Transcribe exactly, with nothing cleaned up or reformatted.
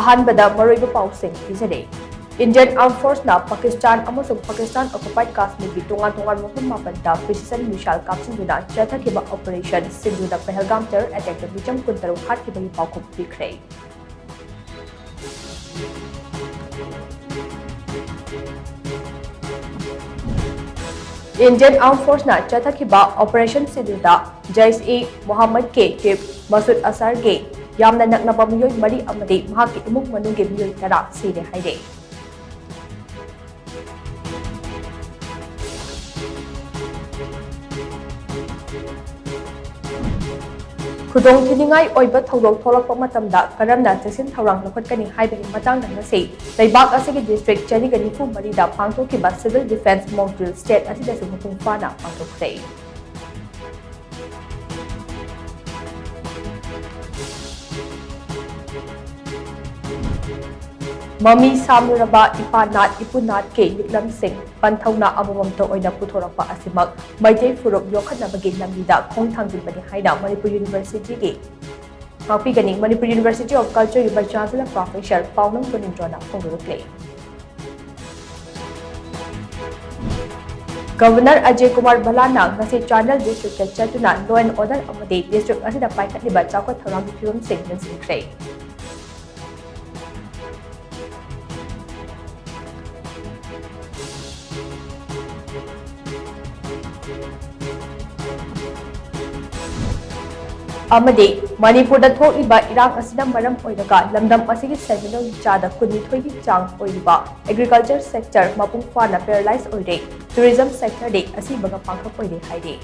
ꯑꯍꯥꯟꯕꯗ ꯃꯔꯨꯑꯣꯏꯕ ꯄꯥꯎꯁꯤꯡ ꯄꯤꯖꯔꯤ꯫ Indian Armed Force ꯅ ꯄꯥꯀꯤꯁꯇꯥꯟ ꯑꯃꯁꯨꯡ ꯄꯥꯀꯤꯁꯇꯥꯟ occupied ꯀꯥꯁꯃꯤꯔꯒꯤ ꯇꯣꯉꯥꯟ ꯇꯣꯉꯥꯟꯕ ꯃꯐꯝ ꯃꯥꯄꯟꯗ precision missile ꯀꯥꯞꯁꯤꯟꯗꯨꯅ ꯆꯠꯊꯈꯤꯕ Operation ꯁꯤꯟꯗꯨꯔꯗ ꯄꯍꯜꯒꯥꯝ terror attack ꯇ ꯃꯤꯆꯝ ꯀꯨꯟꯇꯔꯨꯛ ꯍꯥꯠꯈꯤꯕꯒꯤ ꯄꯥꯎꯈꯨꯝ ꯄꯤꯈ꯭ꯔꯦ꯫ Indian Armed Force ꯅ ꯆꯠꯊꯈꯤꯕ Operation ꯁꯤꯟꯗꯨꯔꯗ Jaish-e-Mohammed ꯀꯤ chief ꯃꯁꯨꯗ ꯑꯁꯥꯔꯒꯤ ꯌꯥꯝꯅ ꯅꯛꯅꯕ ꯃꯤꯑꯣꯏ ꯃꯔꯤ ꯑꯃꯗꯤ ꯃꯍꯥꯛꯀꯤ ꯏꯃꯨꯡ ꯃꯅꯨꯡꯒꯤ ꯃꯤꯑꯣꯏ ꯇꯔꯥ ꯁꯤꯔꯦ ꯍꯥꯏꯔꯦ꯫ ꯈꯨꯗꯣꯡꯊꯤꯅꯤꯡꯉꯥꯏ ꯑꯣꯏꯕ ꯊꯧꯗꯣꯛ ꯊꯣꯛꯂꯛꯄ ꯃꯇꯝꯗ ꯀꯔꯝꯅ ꯆꯦꯛꯁꯤꯟ ꯊꯧꯔꯥꯡ ꯂꯧꯈꯠꯀꯅꯤ ꯍꯥꯏꯕꯒꯤ ꯃꯇꯥꯡꯗ ꯉꯁꯤ ꯂꯩꯕꯥꯛ ꯑꯁꯤꯒꯤ district ꯆꯅꯤꯒ ꯅꯤꯐꯨ ꯃꯔꯤꯗ ꯄꯥꯡꯊꯣꯛꯈꯤꯕ civil defence mock drill state ꯑꯁꯤꯗꯁꯨ ꯃꯄꯨꯡ ꯐꯥꯅ ꯄꯥꯡꯊꯣꯛꯈ꯭ꯔꯦ꯫ ꯃꯃꯤ ꯁꯥꯝꯂꯨꯔꯕ ꯏꯄꯥ ꯅꯥꯠ ꯏꯄꯨ ꯅꯥꯠꯀꯤ ꯂꯤꯛꯂꯝꯁꯤꯡ ꯄꯟꯊꯧꯅꯥ ꯑꯃꯃꯝꯇ ꯑꯣꯏꯅ ꯄꯨꯊꯣꯔꯛꯄ ꯑꯁꯤꯃꯛ ꯃꯩꯇꯩ ꯐꯨꯔꯨꯞ ꯌꯣꯛꯈꯠꯅꯕꯒꯤ ꯂꯝꯕꯤꯗ ꯈꯣꯡ ꯊꯥꯡꯖꯤꯟꯕꯅꯤ ꯍꯥꯏꯅ ꯃꯅꯤꯄꯨꯔ University ꯒꯤ ꯉꯥꯛꯄꯤꯒꯅꯤ꯫ Manipur University of Culture ꯒꯤ Vice Chancellor Professor ꯄꯥꯎꯅꯝ ꯇꯣꯅꯤꯟꯗ꯭ꯔꯣꯅ ꯐꯣꯡꯗꯣꯔꯛꯂꯦ꯫ Governor Ajay Kumar ꯚꯜꯂꯥꯅ ꯉꯁꯤ ꯆꯥꯟꯗꯦꯜ district ꯇ ꯆꯠꯇꯨꯅ law and order ꯑꯃꯗꯤ district ꯑꯁꯤꯗ ꯄꯥꯏꯈꯠꯂꯤꯕ ꯆꯥꯎꯈꯠ ꯊꯧꯔꯥꯡꯒꯤ ꯐꯤꯕꯝꯁꯤꯡ ꯌꯦꯡꯁꯤꯟꯈ꯭ꯔꯦ꯫ ꯑꯃꯗꯤ ꯃꯅꯤꯄꯨꯔꯗ ꯊꯣꯛꯂꯤꯕ ꯏꯔꯥꯡ ꯑꯁꯤꯅ ꯃꯔꯝ ꯑꯣꯏꯔꯒ ꯂꯝꯗꯝ ꯑꯁꯤꯒꯤ ꯁꯦꯟꯃꯤꯠꯂꯣꯟꯒꯤ ꯆꯥꯗ ꯀꯨꯟꯅꯤꯊꯣꯏꯒꯤ ꯆꯥꯡ ꯑꯣꯏꯔꯤꯕ agriculture sector ꯃꯄꯨꯡ ꯐꯥꯅ paralyze ꯑꯣꯏꯔꯦ꯫ Tourism sector ꯗꯤ ꯑꯁꯤꯕꯒ ꯄꯥꯡꯈꯛ ꯑꯣꯏꯔꯦ ꯍꯥꯏꯔꯤ꯫